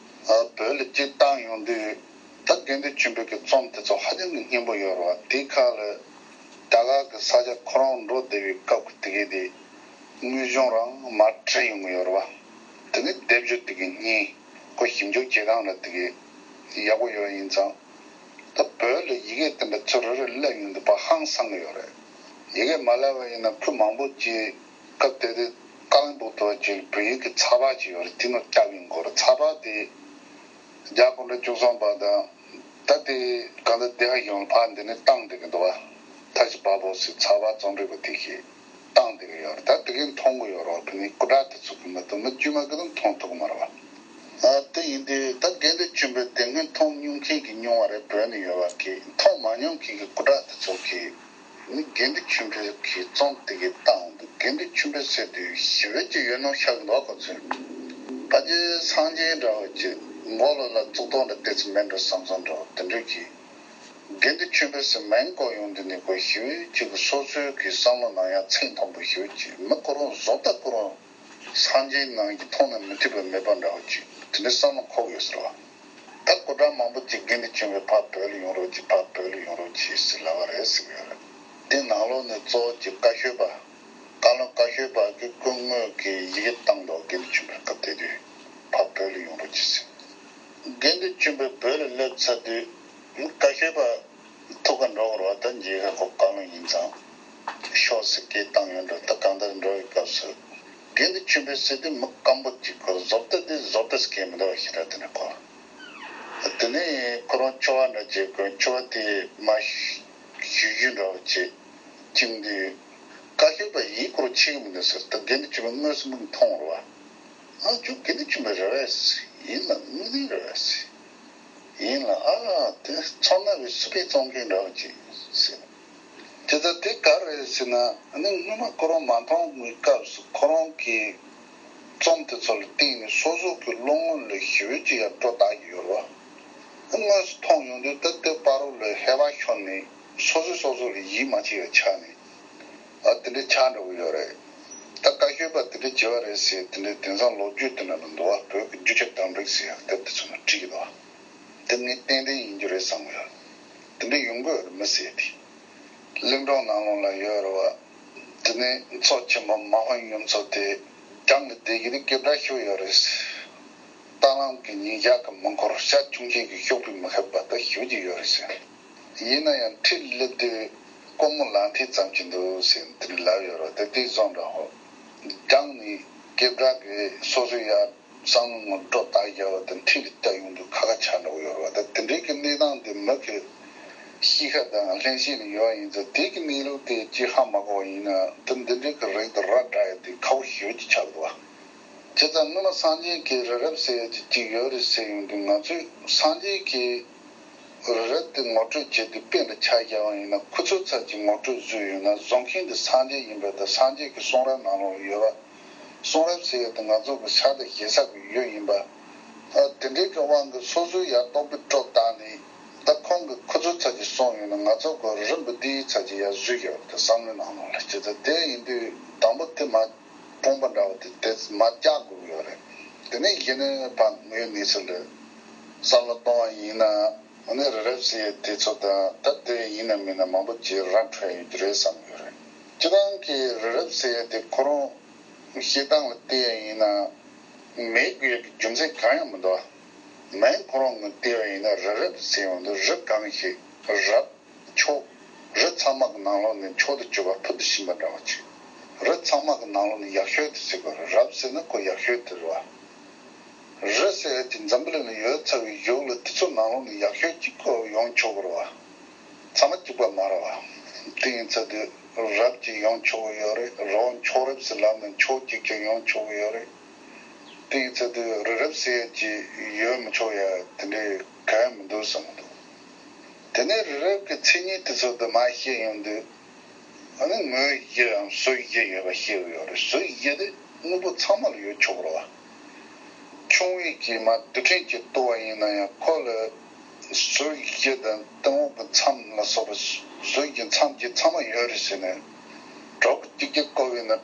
ཨ་བོད་ལ་སྤྱིར་བཏང་ཡོང་དུས། ད་དགེ་འདུན་ཆོས་འཕེལ་གྱི་རྩོམ་དེ་ཚོ་ཧ་ཅང་གི་སྙན་པོ་ཡོད་རེད་བ། དེ་ཁ་ལ་རྒྱ་གར་གྱི་ས་ཆ་ཁོ་རང་འགྲོ་བསྡད་པའི་སྐབས་ཀྱི་དེ་གའི་དེ་དངོས་བྱུང་རང་མར་བྲིས་ཡོང་གི་ཡོད་རེད་བ། དེ་ནི་སྡེབ་སྦྱོར་དེ་གའི་སྙིང་ཁོ་ཞིབ་འཇུག་བྱེད་སྟངས་ལ་དེ་གའི་ཡག་པོ་ཡོད་ཡིན་ཙང་། ད་བོད་ལ་ཡི་གེ་དེ་འདྲ་ཚུར་རེ་རེ་སླེབས་ཡོང་དུས་ཕར་ཧང་སང་གི་ཡོད་རེད། ཡི་གེ་མ་སླེབས་པ་ཡིན་ན་ཁུལ་མང་པོ་ཅིག་སྐབས་དེ་དུས་ཀ་ལོན་སྦུག་ཏུ་ཅིག་བོད་ཡིག་གི་ཚགས་པར་ཅིག་ཡོད་རེད། དེ་ནང་བཀྲམ་ཡོང་གི་ཡོད་རེད། ཚགས་པར་དེ་བརྒྱ་དགུ་བརྒྱ་བཅུ་གསུམ་པ་དང་། ད་དེ་གང་ལྟར་དེ་ཧ་ཡོང་ཕར་འདི་ནས་བཏང་བསྡད་ཀྱི་འདུག་བ། ཐ་ཤི་བ་བོ་ཟེར་ཚགས་པར་རྩོམ་སྒྲིག་པ་དེ་གིས་བཏང་བསྡད་ཀྱི་ཡོད་རེད། ད་དེ་གས་མཐོང་གི་ཡོད་རེད་བ། བོད་མིའི་སྐུ་དྲག་དེ་ཚོ་གིས་མ་གཏོགས་མི་དཀྱུས་མ་གིས་ད་མཐོང་ཐུབ་ཀྱི་མ་རེད་བ། ཨ་དེ་ཡིན་དུས་ད་དགེ་འདུན་ཆོས་འཕེལ་དེ་སྔོན་མཐོང་མྱོང་མཁན་གྱི་ཉུང་བ་རེད། བོད་ནས་ཡོད་པ་གིས། མཐོང་མ་མྱོང་མཁན་གྱི་སྐུ་དྲག་དེ་ཚོ་གིས་ནི་དགེ་འདུན་ཆོས་འཕེལ་གྱི་རྩོམ་དེ་གའི་སྟེང་དུ་དགེ་འདུན་ཆོས་འཕེལ་ཟེར་དུས་ཞེ་པོ་ཅིག་ཡོད་ནོ་ཤར་གྱི་འདུག་ཁོ་ཚོས། ཕལ་ཆེར་སངས་རྒྱས་འདྲ་བོ་ཅིག་མགོ་ལོག་ལ་གཙུག་ཏོར་འདྲ་ཏོག་ཙམ་མེད་འགྲོ་བསམ་བསམ་འདྲ་བོ་དེ་འདྲ་གི། དགེ་འདུན་ཆོས་འཕེལ་ཟེར་མིང་བཀོད་ཡོང་དུས་ནི་ཁོ་ཞེ་པོ་ཅིག་གི་སོ་སོའི་གི་བསམ་བློ་ནང་ཡང་ཚིག་མཐོན་པོ་ཞེ་པོ་ཅིག་མི་ཁོ་རང་བཟོ་ལྟ་ཁོ་རང་སངས་རྒྱས་ནང་གི་མཐོང་ན་མི་ཐུབ་པ་མེད་པ་འདྲ་བོ་ཅིག་དེ་འདྲའི་བསམ་བློ་འཁོར་ཡོད་ཟེར་བ། ད་སྐུ་དྲག་མང་པོ་ཅིག་དགེ་འདུན་ཆོས་འཕེལ་ཕར་བོད་ལ་ཡོང་རོགས་གྱིས། ཕར་བོད་ལ་ཡོང་རོགས་གྱིས་ཟེར་ལབ་པ་རེད་ཟེར་གྱི་ཡོད་རེད། དེ་ནང་ལོགས་ནས་གཙོ་བོ་གྱི་བཀའ་ཤོད་པ། བཀའ་བློན་བཀའ་ཤོད་པ་གི་སྐུ་དངོས་ཀྱི་ཡི་གེ་བཏང་འདུག་དགེ་འདུན་ཆོས་འཕེལ་སྐབས་དེ་དུས་ཕར་བོད་ལ་ཡོང་རོགས་གྱིས་ཟེར། དགེ་འདུན་ཆོས་འཕེལ་བོད་ལ་སླེབས་ཚར་དུས་བཀའ་ཤོད་པ་ཐུག་ག་འགྲོ་དགོས་རེད་བ། ད་མཇལ་ཁ་ཁོ་བཀའ་བློན་ཡིན་ཙང་། ཤོག་ཟེར་སྐད་བཏང་ཡོང་འགྲོ། ད་གང་ལྟར་འགྲོ་བའི་སྐབས་སུ་དགེ་འདུན་ཆོས་འཕེལ་ཟེར་དུས་མི་སྐམ་པོ་ཅིག་ཁོ་བཟོ་ལྟ་དེ་བཟོ་ལྟ་ཟེར་མཁན་མི་འདུག་བ། ཞེ་དྲག་དེ་ནས་ཁོ། དེ་ནས་ཁོ་རང་ཕྱུ་པ་འདྲ་བྱས། ཁོ་ཕྱུ་པ་དེ་མར་གཞུ་གཞུ་འདྲ་བོ་བྱས་བཅིངས་དུས། བཀའ་ཤོད་པ་ཡིས་ཁོ་རང་ཆེ་གི་མི་འདུག་ཟེར། ད་དགེ་འདུན་ཆོས་འཕེལ་དངོས་སུ་མིག་མཐོང་རེད་བ། ཨ་ཁྱོད་དགེ་འདུན་ཆོས་འཕེལ་རེད་པས། ཡིན་ལ་དངོས་གནས་རེད་པས། ཡིན་ལ་ཨ་དེ་ཚོང་ན་བའི་སུ་པའི་བཙོང་མཁན་འདྲ་བོ་ཅིག་ཟེར། དེ་ལྟར་དེ་ག་རེ་རེད་ཟེར་ན། ཨ་ནི་སྔོན་མ་ཁོ་རང་མ་མཐོང་བའི་སྐབས་སུ་ཁོ་རང་གི་རྩོམ་དེ་ཚོ་ལ་བརྟེན་ནས་སོ་སོ་གི་བློ་ངོ་ལ་ཞེ་པོ་ཅིག་ཡང་སྒྲོ་བཏགས་ཀྱི་ཡོད་རེད་བ། དངོས་སུ་མཐོང་ཡོང་དུས་ད་ལྟའི་བར་དུ་ལ་ཧེ་བག་ཤོར་ནས་སོ་སོས་སོ་སོ་ལ་ཡིད་མ་ཆེས་པའི་ཆ་ནས། ཨ་དེ་འདྲའི་ཆགས་འགྲོ་གི་ཡོད་རེད། ད་བཀའ་ཤོད་པ་དེ་འདྲ་བྱེད་པ་རེད་ཟེར་དེ་འདྲའི་དེང་སང་ལོ་རྒྱུས་དེ་འདྲ་ལ་འདུག་བ། བོད་ཀྱི་རྒྱུ་ཆ་དམ་རིགས་ཟེར་ཡག་དེབ་དེ་ཚོ་ནང་བྲིས་ཀྱི་འདུག་བ། དེ་ངས་ཏན་ཏན་ཡིན་རྒྱུ་རེད་བསམ་གྱི་ཡོད། དེ་འདྲ་ཡོང་གི་ཡོད་རེད་མི་ཟེར་དེ། གླིང་སྒྲུང་ནང་ལོགས་ལ་ཡོད་རེད་བ། དེ་ནས་མཚོ་ཆེན་པོ་མ་ཧོན་ཡུམ་མཚོ་དེ་རྒྱང་ནས་བསྡད་ཀྱི་དེ་སྐད་གྲགས་ཤོར་ཡོད་རེད་ཟེར། རྟ་ལམ་གྱི་ཉིན་ཞག་གི་མི་འཁོར་ཤ་ཆུང་ཆེན་གྱི་ཤོག་བུས་མི་ཁེབས་པ་ད་ཞུ་གི་ཡོད་རེད་ཟེར། ཡིན་ན་ཡང་ཁྲིར་སླེབས་དུས་སྒོར་མོ་ལག་མཐིལ་ཙམ་གྱི་འདུག་ཟེར་དེ་ལབ་ཡོད་རེད། དེ་དེ་བཟོ་འདྲ་ཧོ། རྒྱང་ནས་སྐད་གྲགས་ཀྱི་སོ་སོའི་ཡ་བསམ་བློ་ངོ་སྤྲོ་བཏང་བཞག་པ་དེ་ཁྲིར་བལྟ་ཡོང་དུས་ཁ་ཁ་ཆགས་འགྲོ་གི་ཡོད་རེད་བ། ད་དེ་འདྲའི་གི་གནས་སྟངས་དེ་མི་གི་གཤིས་ཀ་དང་ལྷན་སྐྱེས་ནས་ཡོད་ཡིན་ཙང་དེ་གི་གནས་ལུགས་དེ་ཅིག་ཧ་མ་གོ་བ་ཡིན་ན་ད་འདི་འདྲའི་གི་རིགས་དེ་ར་འདྲ་ཡ་དེ་ཁག་པོ་ཞེ་པོ་ཅིག་ཆགས་འདུག་བ། བྱས་ཙང་སྔོན་མ་སངས་རྒྱས་ཀྱི་རི་རབ་ཟེར་ཡ་ཅིག་ཅིག་ཡོད་རེད་ཟེར་ཡོང་དུས་ང་ཚོས་སངས་རྒྱས་ཀྱི་རི་རབ་དེ་ངོ་སྤྲོད་བྱེད་དུས་དཔེ་འདྲ་ཆ་བཞག་པ་ཡིན་ན་ཁོ་ཚོའི་ཚབ་ཀྱིས་ངོ་སྤྲོད་བཟོས་ཡོད་ན་བཟོ་མཁན་དེ་སངས་རྒྱས་ཡིན་པ་དང་སངས་རྒྱས་ཀྱི་གསུང་རབ་ནང་ལོགས་ཡོད་པ། གསུང་རབ་ཟེར་ཡ་དེ་ང་ཚོ་གི་ཕྱག་དང་ཞེ་ས་གི་ཡོད་ཡིན་པ། ཨ་དེ་འདྲའི་གི་དབང་གིས་སོ་སོའི་ཡ་རྟོག་པའི་སྤྲོ་བཏང་ནས་ད་ཁོང་གིས་ཁོ་ཚོའི་ཚབ་ཀྱིས་གསུངས་ཡོད་ན་ང་ཚོ་གི་རི་རབ་འདིའི་ཚབ་ཀྱིས་ཡ་བཟོས་ཡོད་པ་དེ་བསམ་བློའི་ནང་ལོགས་ལ་བྱས་ཙང་དེ་ཡིན་དུས་དང་པོ་དེ་མ། དྲུང་པ་འདྲ་བོ་དེ་དེ་མ་བཀྱག་དགོས་ཡོད་རེད། དེ་ནས་གཞི་ནས་ཕ་ངོས་ནས་ཚུལ་ལ་བསམ་བློ་གཏོང་བ་ཡིན་ན་ཨ་ནི་རི་རབ་ཟེར་ཡས་དེ་ཚོ་དང་ད་དེ་ཡིན་ན་མིན་ན་མང་པོ་ཅིག་ར་འཕྲོད་ཡོད་ཀྱི་རེད་བསམ་ཡོད་རེད། སྤྱིར་བཏང་གི་རི་རབ་ཟེར་ཡས་དེ་ཁོ་རང་བཤད་སྟངས་ལ་བལྟས་ཡ་ཡིན་ན་མེད་དགོས་ཡ་གི་རྒྱུ་མཚན་གང་ཡང་མི་འདུག་མིང་ཁོ་རང་ངོས་བལྟས་པ་ཡིན་ན་རི་རབ་ཟེར་ཡོང་དུས་རི་གང་ཞིག་རབ། ཕྱོགས། རི་ཚང་མ་གི་ནང་ལོགས་ནས་མཆོག་ཏུ་གྱུར་པ་ཕུལ་དུ་ཕྱིན་པ་འདྲ་བ་ཅིག་རི་ཚང་མ་གི་ནང་ལོགས་ནས་ཡག་ཤོས་དེ་ཟེར་དགོས་རེད། རབ་ཟེར་ན་ཁོ་ཡག་ཤོས་དེ་རེད་བ། རི་ཟེར་ཡ་དེ་འཛམ་བུ་གླིང་ལ་ཡོད་ཚར་བའི་གཞུང་ལ་དེ་ཚོ་ནང་ལོགས་ནས་ཡག་ཤོས་གཅིག་པོ་ཡོང་ཆོག་གི་རེད་བ། ཚང་མ་གཅིག་པ་མ་རེད་བ། དེ་ཡིན་ཚར་དུས་རབ་ཀྱི་ཡོང་ཆོག་གི་ཡོད་རེད། རི་བོ་མཆོག་རབ་ཟེར་ལབ་ན་མཆོག་གཅིག་ཀྱང་ཡོང་ཆོག་གི་ཡོད་རེད། དེ་ཡིན་ཚེ་དུས་རི་རབ་ཟེར་ཡ་ཅིག་ཡོད་མི་ཆོག་ཡ་དེ་འདྲའི་གང་ཡང་མི་འདུག་བསམ་གྱི་འདུག་དེ་ནས་རི་རབ་ཀྱི་མཚན་ཉིད་དེ་ཚོ་དུ་མ་བཤད་ཡོང་དུས་ཨ་ནི་ངོས་བཞི་དང་ཟུར་བཞི་ཡོད་པ་ཤེས་ཀྱི་ཡོད་རེད། ཟུར་བཞི་དེ་དངོས་པོ་ཚང་མ་ལ་ཡོད་ཆོག་གི་རེད་བ། ཆུང་བའི་གི་མ་རྡུལ་ཕྲན་གྱིས་གཏུབ་པ་ཡིན་ན་ཡང་ཁོ་ལ་ཟུར་བཞི་དང་སྟེང་འོག་གི་མཚམས་ལ་སོགས་པ་ཟུར་གྱི་མཚམས་ཀྱི་ཚང་མ་ཡོད་རེད་ཟེར་ནས་གྲོགས་ཀྱི་གཅིག་གྱུར་བཀོད་པས་ན།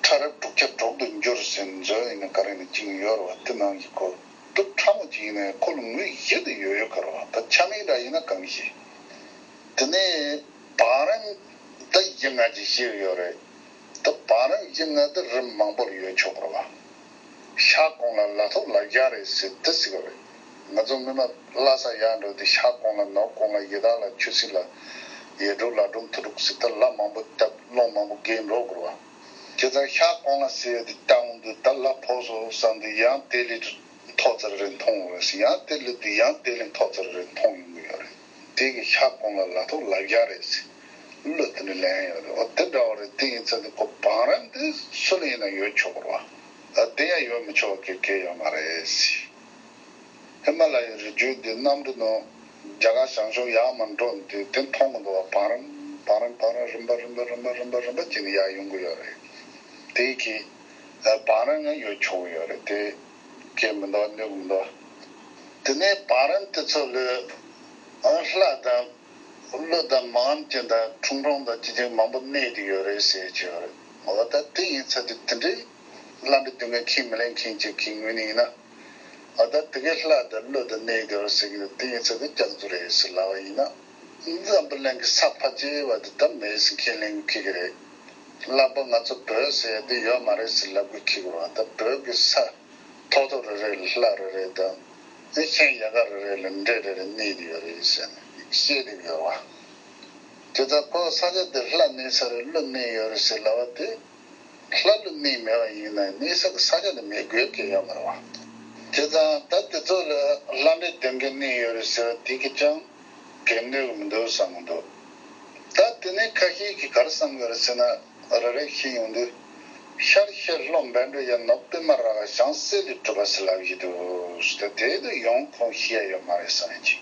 ཕྲ་རབ་དྲུག་བརྒྱ་དྲུག་ཏུ་འགྱུར་ཟེར་མཛོད་ཡིན་ན་ག་རེ་ནས་ཅིག་ཡོད་རེད་བ། དེ་ནང་གི་ཁོ་དུག་ཕྲ་མོ་ཅིག་ཡིན་ནའི་ཁོ་ལ་ངོས་བཞི་དེ་ཡོད་ཡོད་ག་རེད་བ། ད་ཆ་མིག་འདྲ་ཡིན་ན་གང་ཞིག་དེ་ནས་བང་རིམ་ད་བཞི་ལྔ་ཅིག་ཤེས་ཡོད་རེད། ད་བང་རིམ་བཞི་ལྔ་དེ་རི་མང་པོ་ལ་ཡོད་ཆོག་ག་རེད་བ། ཤར་གོང་ལ་ལ་ཐོག་ལ་རྒྱ་རེད་ཟེར་དེ་ཟེར་ག་རེད། ང་ཚོ་མི་མ་ལྷ་ས་ཡར་འགྲོ་དུས་ཤར་གོང་ལ་ནུབ་གོང་ལ་ཡི་དྭགས་ལ་ཆོས་སྲིད་ལ་ཡེ་སྒྲུབ་ལ་སྒྲུབ་མཐུ་སྒྲུབ་ཟེར་ད་ལ་མང་པོ་བཏབ་སློང་མང་པོ་བརྒལ་འགྲོ་དགོས་རེད་བ། དེ་ལྟར་ཤར་གོང་ལ་ཟེར་ཡ་དེ་བལྟ་འོང་དུས་ད་ལ་ཕོག་སོང་བསམ་དུས་ཡང་དེ་ལས་མཐོ་ཙམ་རེ་མཐོང་ཡོང་རེད་ཟེར། ཡང་དེ་ལས་དེ་ཡང་དེ་ལས་མཐོ་ཙམ་རེ་མཐོང་ཡོང་གི་ཡོད་རེད། དེ་གི་ཤར་གོང་ལ་ལ་ཐོག་ལ་རྒྱ་རེད་ཟེར། བློ་དེ་འདྲ་ལེན་ཡོད་རེད། འོ་དེ་འདྲ་བ་རེད། དེ་ཡིན་ཚེ་ནི་ཁོ་བང་རིམ་དེ་སུ་ལ་ཡིན་ན་ཡོད་ཆོག་གི་རེད་བ། ཨ་དེ་ཡང་ཡོད་མི་ཆོག་གི་གལ་ཡོད་མ་རེད་ཟེར། ཧི་མ་ལ་ཡའི་རི་རྒྱུད་འདི་གནམ་གྲུ་ནང་རྒྱ་གར་བྱང་ཕྱོགས་ཡར་མར་འགྲོ་འདི་དེ་མཐོང་གི་འདུག་བ། བང་རིམ་བང་རིམ་བང་རིམ་རིམ་པ་རིམ་པ་རིམ་པ་རིམ་པ་བྱས་ནས་ཡར་ཡོང་གི་ཡོད་རེད། དེ་གི་ཨ་བང་རིམ་ཡང་ཡོད་ཆོག་གི་ཡོད་རེད། དེ་གལ་མི་འདུག་གནོད་གི་མི་འདུག་དེ་ནས་བང་རིམ་དེ་ཚོ་ལ་ཨ་ལྷ་དང་ཀླུ་དང་མངམ་ཅན་དང་ཁྲུང་ཁྲུང་དང་ཅི་ཅི་མང་པོ་གནས་ཀྱི་ཡོད་རེད་ཟེར་གྱི་ཡོད་རེད། འོ་ད་དེ་ཡིན་ཚེ་དེ་དེ་འདྲའི་ལྷ་འདྲེ་སྡེ་དགེ་ཁས་མི་ལེན་མཁན་ཅིག་གི་ངོས་ནས་ཡིན་ན། ཨ་ད་དེ་གའི་ལྷ་དང་ཀླུ་དང་གནས་ཀྱི་ཡོད་རེད་ཟེར་གྱི་འདུག་དེ་ཡིན་ཚེ་དེ་སྐྱག་རྫུན་རེད་ཟེར་ལབ་པ་ཡིན་ན། འཛམ་བུ་གླིང་གི་ས་ཕལ་ཆེ་བ་དེ་ད་མེད་ཟེར་ཁས་ལེན་གྱི་ཁེག་གི་རེད། ལྷག་པར་ང་ཚོ་བོད་ཟེར་ཡ་དེ་ཡོད་མ་རེད་ཟེར་ལབ་དགོས་ཁེག་གི་རེད་བ། ད་བོད་ཀྱི་ས་ཐོག་ཐོག་རེ་རེ་ལ་ལྷ་རེ་རེ་དང་། ཨེ་ཤེས་ཡ་ག་རེ་རེ་ལ་འདྲེ་རེ་རེ་གནས་ཀྱི་ཡོད་རེད་ཟེར་ནས་བཤད་བསྡད་ཡོད་བ། དེ་ལྟར་ཁོ་ས་ཆ་དེར་ལྷ་གནས་ས་རེད་ཀླུ་གནས་ཡོད་རེད་ཟེར་ལབ་པ་དེ། ལྷ་ཀླུ་གནས་མེད་པ་ཡིན་ན་གནས་ས་གི་ས་ཆ་དེ་མེད་དགོས་ཀྱི་ཡོད་མ་རེད་བ། དེ་ཙང་ད་དེ་ཚོ་ལ་ལྷ་འདྲེ་སྡེ་དགེ་གནས་ཡོད་རེད་ཟེར་བ་དེ་གི་ཅང་གལ་གནོད་མི་འདུག་བསམ་གི་འདུག་ད་དེ་ནས་ཁ་ཤས་ཀྱིས་ག་རེ་བསམ་གི་རེད་ཟེར་ན། རེ་རེ་བཤད་ཡོང་དུས། ཤར་ཤར་ལྷོ་བཻ་ཌཱུརྱ་ནུབ་པདྨ་རཱ་ག་བྱང་སེ་ལུས་གྲུབ་པ་ཟེར་ལབ་ཀྱི་འདུག་ད་དེ་དུ་ཡོང་ཁུངས་ཤེས་ཡ་ཡོད་མ་རེད་བསམ་གྱི།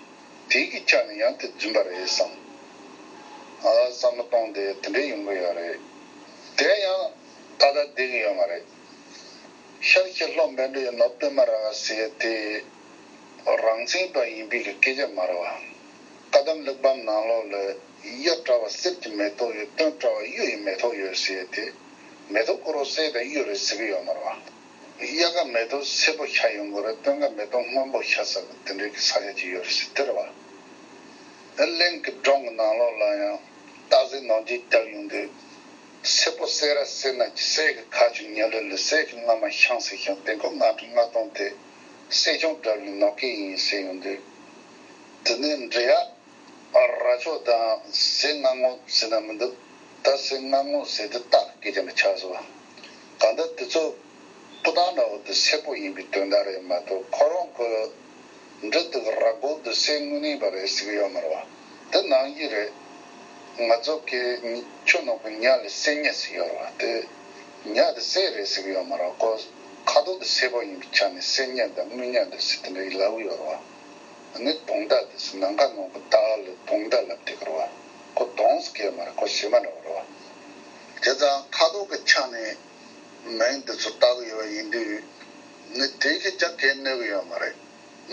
དེ་གི་ཆ་ནས་ཡང་དེ་རྫུན་པ་རེད་བསམ། ཨ་བསམ་བློ་གཏོང་དེ་དེ་འདྲས་ཡོང་གི་ཡོད་རེད། དེ་ཡང་ད་ལྟ་བསྡད་ཀྱི་ཡོད་མ་རེད། ཤར་ཤར་ལྷོ་བཻ་ཌཱུརྱ་ནུབ་པདྨ་རཱ་ག་ཟེར་དེ་རང་མཚན་པ་ཡིན་པའི་གི་སྐད་ཆ་མ་རེད་བ། བཀའ་གདམས་གླེགས་བམ་ནང་ལོགས་ལ། གཡའ་བཀྲ་བ་གསེར་གྱི་མེ་ཏོག་ཡོད། སྟོན་བཀྲ་བ་གཡུ་ཡི་མེ་ཏོག་ཡོད་ཟེར་ཏེ། མེ་ཏོག་སྐོར་རོ་གསེར་དང་གཡུ་རེད་ཟེར་གི་ཡོད་མ་རེད་བ། གཡའ་ཀ་མེ་ཏོག་སེར་པོ་ཤར་ཡོང་གི་རེད། སྟོན་ཀ་མེ་ཏོག་སྔོན་པོ་ཤར་ས་གི་དེ་འདྲའི་གི་ས་ཆ་ཅིག་ཡོད་རེད་ཟེར་དེ་རེད་བ། ཨ་གླིང་གི་སྒྲུང་གི་ནང་ལོགས་ལ་ཡང་སྟག་གཟིག་ནོར་རྒྱས་རྒྱབ་ཡོང་དུས། སེར་པོ་གསེར་ར་གསེར་ན་གྱི་གསེར་གྱི་ཁ་ཆུ་ཉི་ལི་ལི། གསེར་གྱི་རྔ་མ་ཤང་ཟེར་ཞིང་། དེ་ཁོ་ང་གྲུ་ང་གདོང་དེ། གསེར་ཆུང་འདྲ་བའི་ནོར་སྐལ་ཡིན་ཟེར་ཡོང་དུས། དེ་ནས་འབྲི་ཡག་ར་ཅོ་དང་གཟིག་རྔ་ངོ་ཟེར་ན་མི་འདུག་ད་གཟིག་རྔ་ངོ་ཟེར་དུས་སྟག་གི་སྐད་ཆ་ནི་ཆགས་སོང་བ། གང་ལྟར་དེ་ཚོ་སྤུ་དག་འདྲ་བོ་དེ་སེར་པོ་ཡིན་པའི་དོན་དག་རེད་མ་གཏོགས། ཁོ་རང་གི་འབྲི་དེ་གི་ར་སྒོར་དེ་གསེར་དངུལ་ནི་བ་རེད་ཟེར་གི་ཡོད་མ་རེད་བ། དེ་ནང་བཞིན་རེད། ང་ཚོ་གི་ཆུ་ནང་གི་ཉ་ལ་གསེར་ཉ་ཟེར་ཡོད་རེད་བ། དེ་ཉ་དེ་གསེར་རེད་ཟེར་གི་ཡོད་མ་རེད། ཁོ་ཁ་དོག་དེ་སེར་པོ་ཡིན་པའི་ཆ་ནས་གསེར་ཉ་དང་དངུལ་ཉ་དེ་ཟེར་དེ་འདྲ་ཡི་ལབ་གི་ཡོད་རེད་བ། ནི་དུང་ཟླ་དེ་ཚོ་ནམ་མཁའ་ནང་གི་ཟླ་བ་ལ་དུང་ཟླ་ལབ་བསྡད་ཀྱི་རེད་བ། ཁོ་དུང་ཟེར་གི་མ་རེད། ཁོ་གཞས་མ་འདྲ་བོ་རེད་བ། བྱས་ཙང་ཁ་དོག་གི་ཆ་ནས་མིང་དེ་ཚོ་བཏགས་ཀྱི་ཡོད་པ་ཡིན་དུས། ནི་དེ་གི་ཅག་གས་གནོད་ཀྱི་ཡོད་མ་རེད།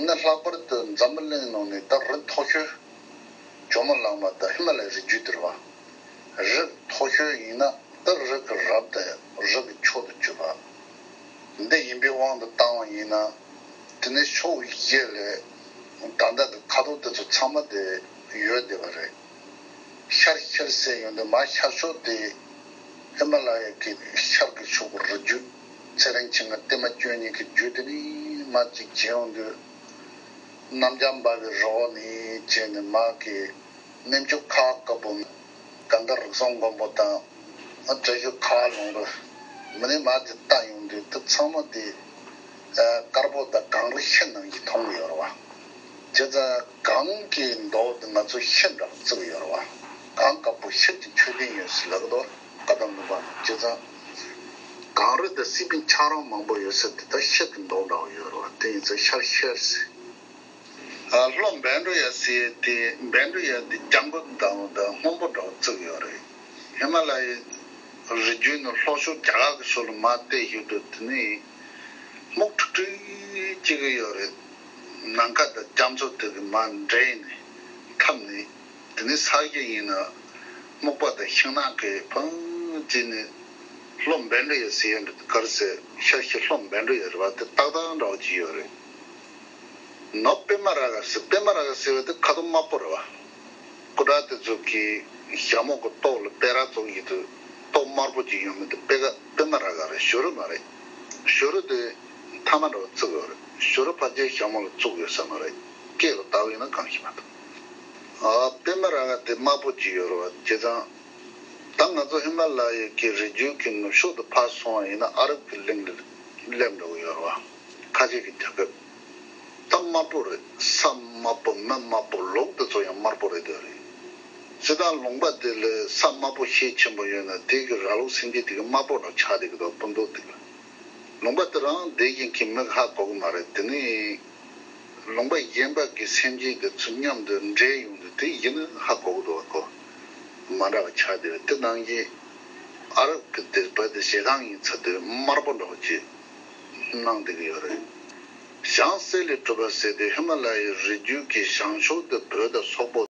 ནི་ལྷག་པར་དུ་འཛམ་བུ་གླིང་ནང་ནས་ད་རི་མཐོ་ཤོས་ཇོ་མོ་གླང་མ་དང་ཧི་མ་ལ་ཡའི་རི་རྒྱུད་དེ་རེད་བ། རི་མཐོ་ཤོས་ཡིན་ན། ད་རི་གི་རབ་དང་རི་གི་མཆོག་ཏུ་གྱུར་པ་འདི་ཡིན་པའི་དབང་དུ་བཏང་བ་ཡིན་ན། དེ་ནས་ཕྱོགས་བཞི་ལས་ད་ལྟ་གི་ཁ་དོག་དེ་ཚོ་ཚང་མ་དེ་ཡོད་བསྡད་པ་རེད། ཤར་ཤར་ཟེར་ཡོང་དུས་མར་ཤར་ཕྱོགས་དེ་ཧི་མ་ལ་ཡ་གི་ཤར་གྱི་ཕྱོགས་ཀྱི་རི་རྒྱུད། ཚེ་རིང་མཆེད་ལྔ་བརྟན་མ་བཅུ་གཉིས་ཀྱི་རྒྱུད་དེ་ནས་མར་ཅིག་བྱས་ཡོང་དུས། གནམ་བྱཱར་འབབ་པའི་རི་བོ་ནས་བྱས་ནས་མར་གྱི་གནས་མཆོག་ཁག་དཀར་པོ། གང་ལྟར་རིགས་གསུམ་མགོན་པོ་དང་། བཀྲ་ཤིས་ཁ་ལུང་རི། མི་ནས་མར་དེ་བལྟ་ཡོང་དུས་དེ་ཚང་མ་དེ་དཀར་པོ་དང་གངས་རི་ཤིང་ནང་བཞིན་མཐོང་གི་ཡོད་རེད་བ། བྱས་ཙང་གངས་ཀྱི་མདོག་དེ་ང་ཚོ་ཤིང་འདྲ་བརྩི་གི་ཡོད་རེད་བ། གངས་དཀར་པོ་ཤིང་གི་མཆོད་རྟེན་ཡོད་ཟེར་ལབ་ཀྱི་འདུག་བཀའ་གདམས་ལུང་པ་ནང་། བྱས་ཙང་གངས་རི་དང་སྲིད་པའི་ཆགས་རིམ་མང་པོ་ཡོད་ས་དེ་ད་ཤིང་གི་མདོག་འདྲ་བོ་ཡོད་རེད་བ། དེ་ཡིན་ཙང་ཤར་ཤར་ཟེར། ཨ། ལྷོ་བཻ་ཌཱུརྱ་ཟེར་དེ། བཻ་ཌཱུརྱ་དེ་ལྗང་གུ་དང་དང་སྔོན་པོ་འདྲ་བོ་བརྩི་གི་ཡོད་རེད། ཧི་མ་ལ་ཡའི་རི་རྒྱུད་ནས་ལྷོ་ཕྱོགས་རྒྱ་གར་གྱི་ཕྱོགས་ལ་མར་བལྟས་ཡོང་དུས་དེ་ནས་སྨུག་ཁྲིག་ཁྲིག་སྐྱེ་གི་ཡོད་རེད། ནམ་མཁའ་དང་རྒྱ་མཚོ་དེ་གི་མར་འདྲེས་ནས་འཐབ་ནས། དེ་ནས་ས་གཞི་ཡིན་ན་སྨུག་པ་དང་ཤིང་ནགས་ཀྱིས་ཕུང་བྱས་ནས། ལྷོ་བཻ་ཌཱུརྱ་ཟེར་ཡ་འདི་ག་རེ་ཟེར། ཤར་གྱི་ལྷོ་བཻ་ཌཱུརྱ་རེད་བ། དེ་ཏག་ཏག་འདྲ་བོ་ཅིག་ཡོད་རེད། ནུབ་པདྨ་རཱ་ག་ཟེར། པདྨ་རཱ་ག་ཟེར་བ་དེ་ཁ་དོག་དམར་པོ་རེད་བ། སྐུ་དྲག་དེ་ཚོ་གི་ཞྭ་མོ་གི་ཏོག་ལ་པད་ར་བཙུགས་ཡོད་དུས་ཏོག་དམར་པོ་ཅིག་ཡོད་མི་དེ་པད་ག་པདྨ་རཱ་ག་རེད། བྱུ་རུ་མ་རེད། བྱུ་རུ་དེ་ཐ་མ་འདྲ་བོ་བརྩི་གི་ཡོད་རེད། བྱུ་རུ་ཕལ་ཆེར་ཞྭ་མོ་ལ་བཙུགས་ཡོད་ས་མ་རེད། སྐེ་ལ་བཏགས་ཡོད་ན་གང་ཤེས་མ་གཏོགས། ཨ། པདྨ་རཱ་ག་དེ་དམར་པོ་ཅིག་ཡོད་རེད་བ། བྱས་ཙང་ད་ང་ཚོ་ཧི་མ་ལ་ཡའི་གི་རི་རྒྱུད་ཀྱི་ནུབ་ཕྱོགས་དུ་ཕར་སོང་བ་ཡིན་ན་ཨ་རབ་ཀྱི་གླིང་ལ་སླེབས་འགྲོ་གི་ཡོད་རེད་བ། ཁ་ཆེ་གི་རྒྱལ་ཁབ། ད་དམར་པོ་རེད། ས་དམར་པོ་མི་དམར་པོ་ལུག་དེ་ཚོ་ཡང་དམར་པོ་རེད་འདོད་རེད། སྤྱིར་བཏང་ལུང་པ་དེ་ལ་ས་དམར་པོ་ཤས་ཆེན་པོ་ཡོད་ན་དེ་གི་ར་ལུག་སེམས་ཅན་དེ་གི་དམར་པོ་འདྲ་ཆགས་བསྡད་ཀྱི་འདུག་སྤུ་མདོག་དེ་གི། ལུང་པ་དེ་རང་བསྡད་མཁན་གྱི་མི་ཧ་གོ་གི་མ་རེད། དེ་ནས་ལུང་པ་གཞན་པ་གི་སེམས་ཅན་དེ་ཚོ་མཉམ་དུ་འདྲེས་ཡོང་དུས་དེ་ཡིན་ན་ཧ་གོ་གི་འདུག་བ། གོ་མ་འདྲ་བ་ཆགས་བསྡད་པ་དེ་ནང་བཞིན་ཨ་རབ་ཀྱི་སྡེ་པ་དེ་ཞེ་སྡང་ཡིན་ཚ་དེ་དམར་པོ་འདྲ་བོ་ཅིག་གནང་བསྡད་ཀྱི་ཡོད་རེད། བྱང་གསེར་ལས་གྲུབ་པ་ཟེར་དེ་ཧི་མ་ལ་ཡའི་རི་རྒྱུད་ཀྱི་བྱང་ཕྱོགས་དེ་བོད་དང་སོག་པོ།